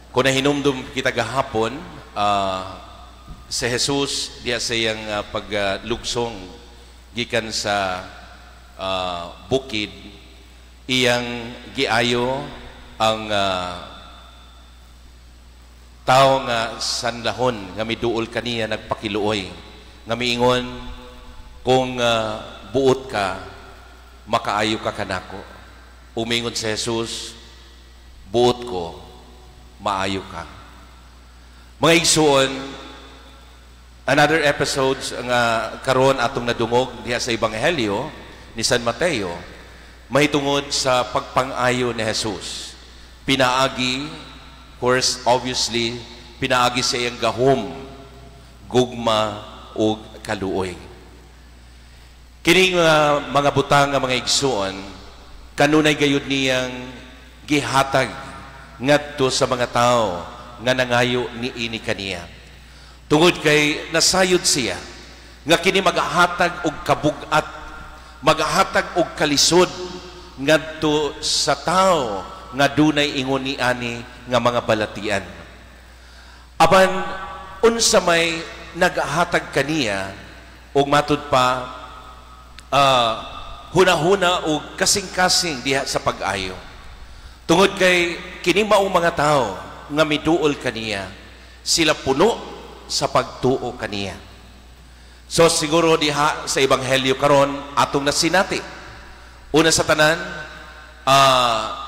Kung nahinumdum kita gahapon, si Jesus diya sa iyang paglugsong gikan sa bukid, iyang giayo ang tao nga sanlahon nga miduol kaniya, nagpakiluoy nga miingon, "Kung buot ka, makaayo ka kanako." Umingon si Jesus, "Buot ko, maayo ka." Mga igsuon, another episodes nga karon atong nadungog diha sa Ebanghelyo ni San Mateo mahitungod sa pagpang-ayo ni Jesus. Pinaagi, of course, obviously, pinaagi sa iyang gahom, gugma ug kaluoy. Kining mga butang nga, mga igsuon, kanunay gayud niyang gihatag ngadto sa mga tao nga nangayo niini kaniya. Tungod kay nasayod siya nga kini magahatag og kabug-at, magahatag og kalisod ngadto sa tao nga dunay ingon ni ani nga mga balatian. Apan unsa may nagahatag kaniya og matud pa hunahuna og kasing-kasing diha sa pag-ayo? Tungod kay kini maong mga tao nga miduol kaniya, sila puno sa pagtuo kaniya. So siguro diha sa Ebanghelyo karon atong nasinati. Una sa tanan,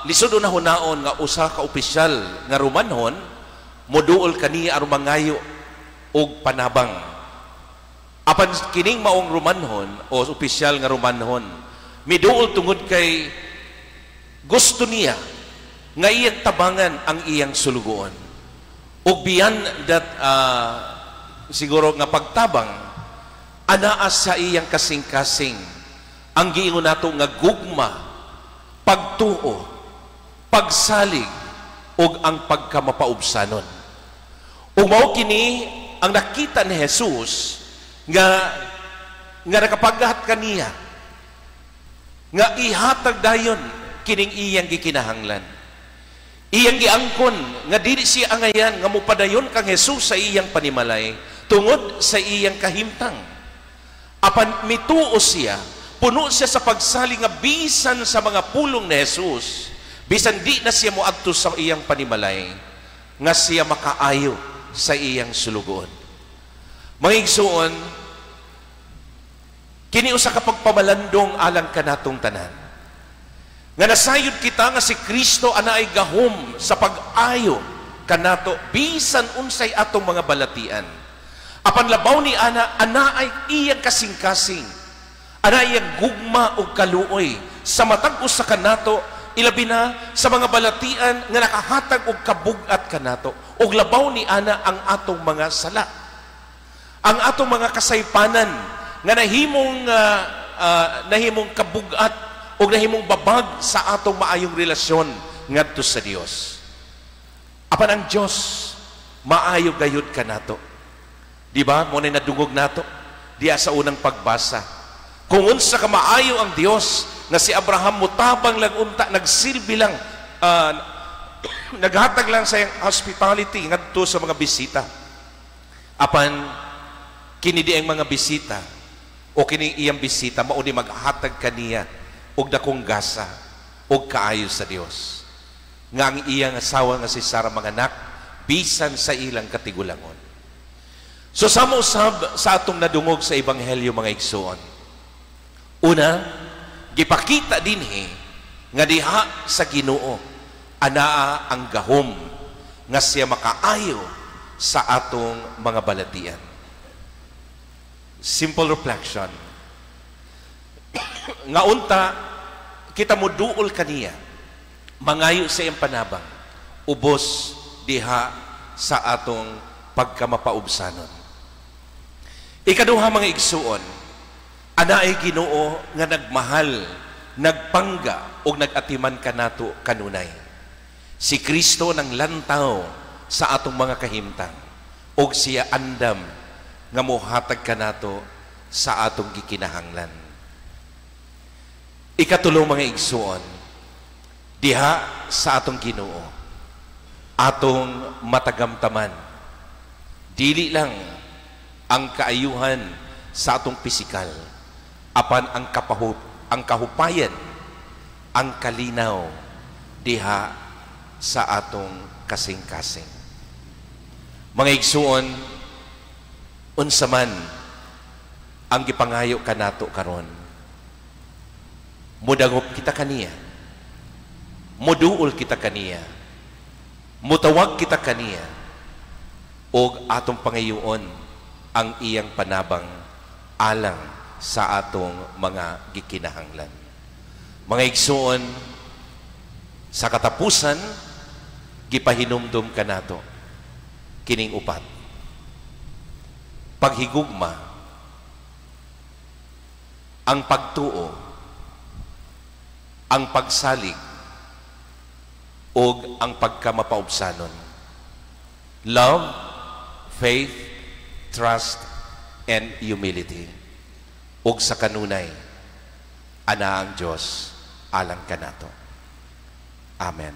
lisod na hunaon nga usa ka opisyal nga Romanhon moduol kaniya aron mangayo og panabang. Apan kining maong Romanhon o opisyal nga Romanhon miduol tungod kay gusto niya nga iyang tabangan ang iyang sulugoon. Ug beyond that siguro nga pagtabang, anaa sa iyang kasing-kasing ang giingon nato nga gugma, pagtuo, pagsalig ug ang pagkamapaubsanon. Ug mao kini ang nakita ni Jesus nga nga nakapaghat kaniya nga ihatag dayon kining iyang gikinahanglan. Iyang giangkon nga dili siya angayan nga mopadayon kang Jesus sa iyang panimalay tungod sa iyang kahimtang. Apan mituo siya, puno siya sa pagsalig nga bisan sa mga pulong ni Jesus, bisan di na siya moadto sa iyang panimalay, nga siya makaayo sa iyang sulugoon. Mga igsuon, kini usa ka pagpamalandong alang kanatong tanan. Nga nasayod kita nga si Kristo anaay gahom sa pag-ayo kanato bisan unsay atong mga balatian. Apan labaw ni ana, anaay iyang kasing-kasing. Anaay iyang gugma ug kaluoy sa matag usa kanato, ilabi na sa mga balatian nga nakahatag og kabug-at kanato. Ug labaw ni ana ang atong mga sala. Ang atong mga kasaypanan nga nahimong kabug-at o nahimong babag sa atong maayong relasyon ngadto sa Dios. Apan ang Dios maayo gayud kanato. Di ba? Mao na nadungog nato diya sa unang pagbasa. Kung unsa ka maayo ang Dios nga si Abraham mutabang lang unta, nagsilbi lang, naghatag lang sa iyang hospitality ngadto sa mga bisita. Apan kini di ang mga bisita o kini iyang bisita mao ni maghatag kaniya og dakong gasa og kaayo sa Dios. Nga ang iyang asawa nga si Sarah manganak bisan sa ilang katigulangon. So sama usab sa atong nadungog sa Ebanghelyo, mga igsuon. Una, gipakita dinhi nga diha sa Ginoo anaa ang gahom nga siya makaayo sa atong mga balatian. Simple reflection. Nga unta kita moduol kaniya, mangayo sa iyang panabang, ubos diha sa atong pagkamapaubsanon. Ikaduha, mga igsuon, anaay Ginoo nga nagmahal, nagpangga ug nagatiman kanato kanunay. Si Kristo nang lantaw sa atong mga kahimtang ug siya andam nga mohatag kanato sa atong gikinahanglan. Ikatulo, mga igsuon, diha sa atong Ginoo, Atong matagamtaman dili lang ang kaayuhan sa atong pisikal, apan ang kahupayan, ang kalinaw diha sa atong kasing-kasing. Mga igsuon, unsa man ang gipangayo kanato karon, mudangop kita kaniya, muduol kita kaniya, mutawag kita kaniya, og atong pangayoon ang iyang panabang alang sa atong mga gikinahanglan. Mga igsuon, sa katapusan, gipahinumdum kanato kining upat: paghigugma, ang pagtuo, ang pagsalig, ug ang pagkamapaubsanon. Love, faith, trust, and humility. Ug sa kanunay, anaa ang Diyos alang kanato. Amen.